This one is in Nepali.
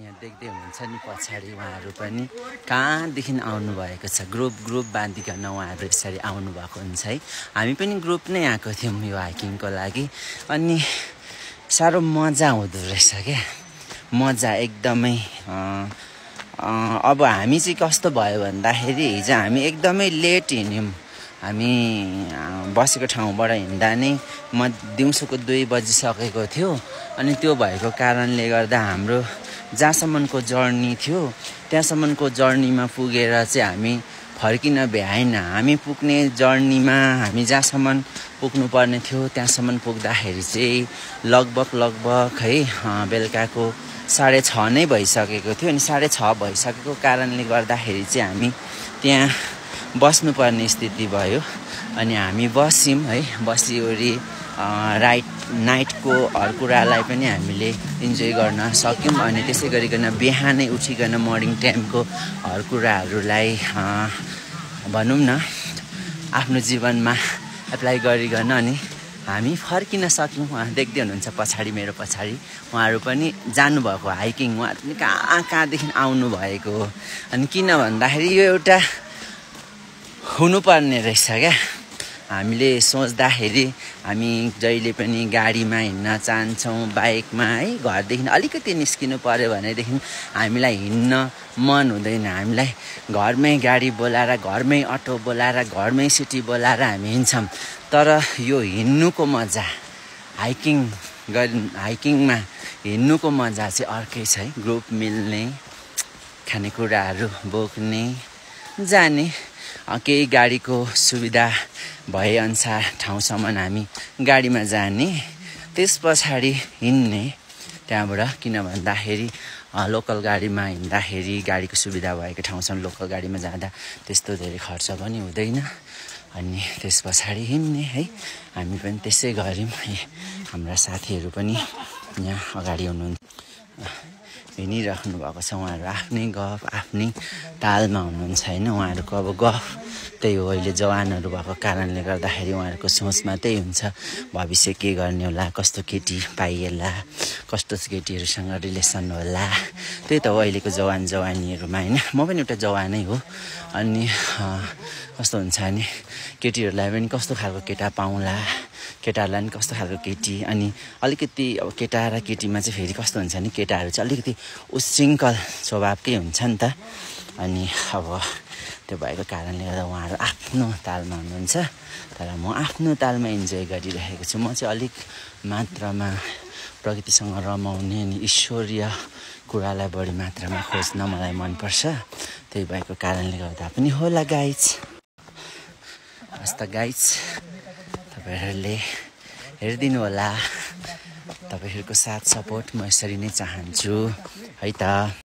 यहाँ देख्दै हुनुहुन्छ नि पछाडि उहाँहरू पनि कहाँदेखि आउनु भएको छ। ग्रुप बाँधिकन उहाँहरू यसरी आउनु भएको हुन्छ है। हामी पनि ग्रुप नै आएको थियौँ यो हाइकिङको लागि। अनि साह्रो मजा हुँदो रहेछ क्या, मजा एकदमै। अब हामी चाहिँ कस्तो भयो भन्दाखेरि हिजो हामी एकदमै लेट हिँड्यौँ। हामी बसेको ठाउँबाट हिँड्दा नै दिउँसोको 2 बजिसकेको थियो। अनि त्यो भएको कारणले गर्दा हाम्रो जहाँसम्मको जर्नी थियो त्यहाँसम्मको जर्नीमा पुगेर चाहिँ हामी फर्किन भ्याएन। हामी पुग्ने जर्नीमा हामी जहाँसम्म पुग्नुपर्ने थियो त्यहाँसम्म पुग्दाखेरि चाहिँ लगभग है बेलुकाको 6:30 नै भइसकेको थियो। अनि 6:30 भइसकेको कारणले गर्दाखेरि चाहिँ हामी त्यहाँ बस्नुपर्ने स्थिति भयो। अनि हामी बस्यौँ है, बसिवरी नाइटको हर कुरालाई पनि हामीले इन्जोय गर्न सक्यौँ। अनि त्यसै गरिकन बिहानै उठिकन मर्निङ टाइमको हर कुराहरूलाई भनौँ न आफ्नो जीवनमा एप्लाई गरिकन अनि हामी फर्किन सक्यौँ। उहाँ देख्दै हुनुहुन्छ पछाडि, मेरो पछाडि उहाँहरू पनि जानुभएको हाइकिङ। उहाँहरू पनि कहाँदेखि आउनुभएको हो। अनि किन भन्दाखेरि यो एउटा हुनुपर्ने रहेछ क्या। हामीले सोच्दाखेरि हामी जहिले पनि गाडीमा हिँड्न चाहन्छौँ, बाइकमा है। घरदेखि अलिकति निस्किनु पर्यो भनेदेखि हामीलाई हिँड्न मन हुँदैन। हामीलाई घरमै गाडी बोलाएर, घरमै अटो बोलाएर, घरमै सिटी बोलाएर हामी हिँड्छौँ। तर यो हिँड्नुको मजा, हाइकिङमा हिँड्नुको मजा चाहिँ अर्कै छ है। ग्रुप मिल्ने, खानेकुराहरू बोक्ने, जाने, केही गाडीको सुविधा भएअनुसार ठाउँसम्म हामी गाडीमा जाने, त्यस पछाडि हिँड्ने त्यहाँबाट। किन भन्दाखेरि लोकल गाडीमा हिँड्दाखेरि गाडीको सुविधा भएको ठाउँसम्म लोकल गाडीमा जाँदा त्यस्तो धेरै खर्च पनि हुँदैन। अनि त्यस पछाडि हिँड्ने है। हामी पनि त्यसै गऱ्यौँ। हाम्रा साथीहरू पनि यहाँ अगाडि हुनुहुन्छ, हिँडिराख्नु भएको छ। उहाँहरू आफ्नै गफ, आफ्नै तालमा हुनुहुन्छ होइन। उहाँहरूको अब गफ त्यही हो, अहिले जवानहरू भएको कारणले गर्दाखेरि उहाँहरूको सोचमा त्यही हुन्छ, भविष्य के गर्ने होला, कस्तो केटी पाइएला, कस्तो केटीहरूसँग रिलेसन होला। त्यही त हो अहिलेको जवानीहरूमा होइन। म पनि एउटा जवानै हो। अनि कस्तो हुन्छ भने केटीहरूलाई पनि कस्तो खालको केटा पाउँला, केटाहरूलाई पनि कस्तो खालको केटी। अनि अलिकति अब केटा र केटीमा चाहिँ फेरि कस्तो हुन्छ भने केटाहरू चाहिँ अलिकति उच्छृङ्खल स्वभावकै हुन्छ नि त। अनि अब त्यो भएको कारणले गर्दा उहाँहरू आफ्नो तालमा हुनुहुन्छ, तर म आफ्नो तालमा इन्जोय गरिरहेको छु। म चाहिँ अलिक मात्रामा प्रकृतिसँग रमाउने अनि ईश्वरीय कुरालाई बढी मात्रामा खोज्न मलाई मनपर्छ। त्यही भएको कारणले गर्दा पनि होला गाइज। हस् त गाइज, तपाईँहरूले हेरिदिनु होला। तपाईँहरूको साथ सपोर्ट म यसरी नै चाहन्छु है त।